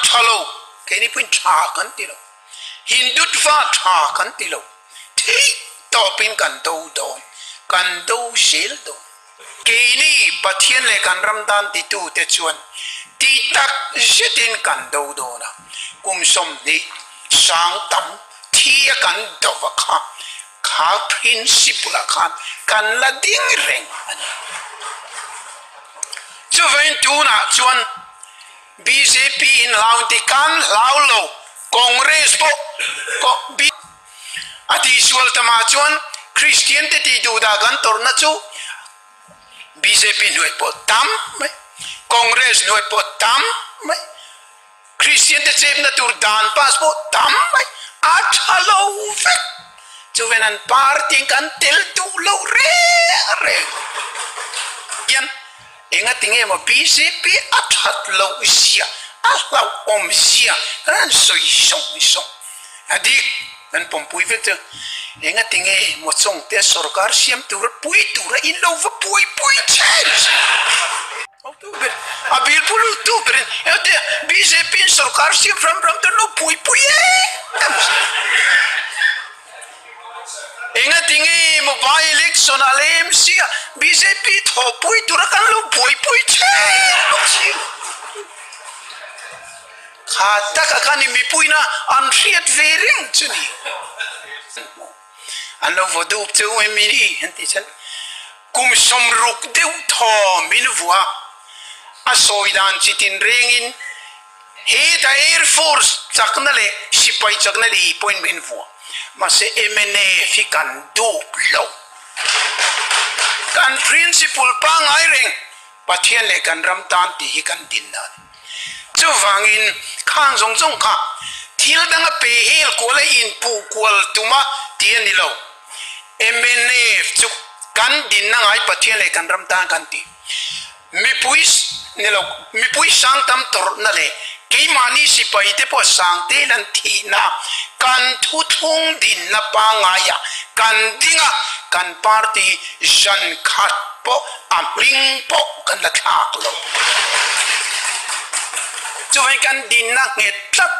An tha lo, keini pawhin tha kan ti lo. Hindutva tha kan ti lo. Theih tawpin kan do dawn, kan do zel dawn. Keini Pathian leh kan ram dan titute chuan tih tak zetin kan do dawn a, kum 20 sang tam thi a kan do va kha, kha principle ah khan kan la ding reng a ni. Chuvangin tunah chuan bjp in hlau ti kan hlau lo, Congress pawh A tihsual tamah chuan Kristian te tih duhdah kan tawrhna chu bjp hnuai pawh tam mai, Congress hnuai pawh tam mai, Kristian te chepna tur dan pass pawh tam mai, a tha lo vek. Chuven an party in kan tel duh lo reng reng hian engatinge maw bjp a that loh zia, a hlauhawm zia kan han sawi zawng zawng. A dik, kan pawmpui vek chu engatinge maw chawngte sorkar siam tura pui tura in lo va pui pui chen che. Hotu ber, a bil pu lut tu berin engate bjp in sorkar siam ram ram te an lo pui pui em em. Engatinge maw by election ah leh MC ah bjp thawhpui tura kan lo buaipui chen bawk si. Kha taka khan i mipuina an hriat ve reng chu ni. An lo vaw dup cheu em i an tih chuan kum 60 deuh thaw min vua a sawi dan chi tin rengin heta Air Force chakna leh sipai chakna leh pawhin min vua. Mahse mnf hi kan dup lo. Kan principle pangngai reng Pathian leh kan ram tan tih hi kan din dan. Chuvangin khang zawng zawng kha thil danga pe hel kual a inpuh kual tuma ti a ni lo. Mnf chu kan dinna ngai Pathian leh kan ram tan kan ti. Mipui ni lo, mipui sang tam tawrhna leh keimahni sipai te pawh sang tel an thihna kan thuthlung dinna pangaiah kan ding a, kan party zan khat pawh a hming pawh kan la thlak lo. Chuvangin kan dinna nghet tlat.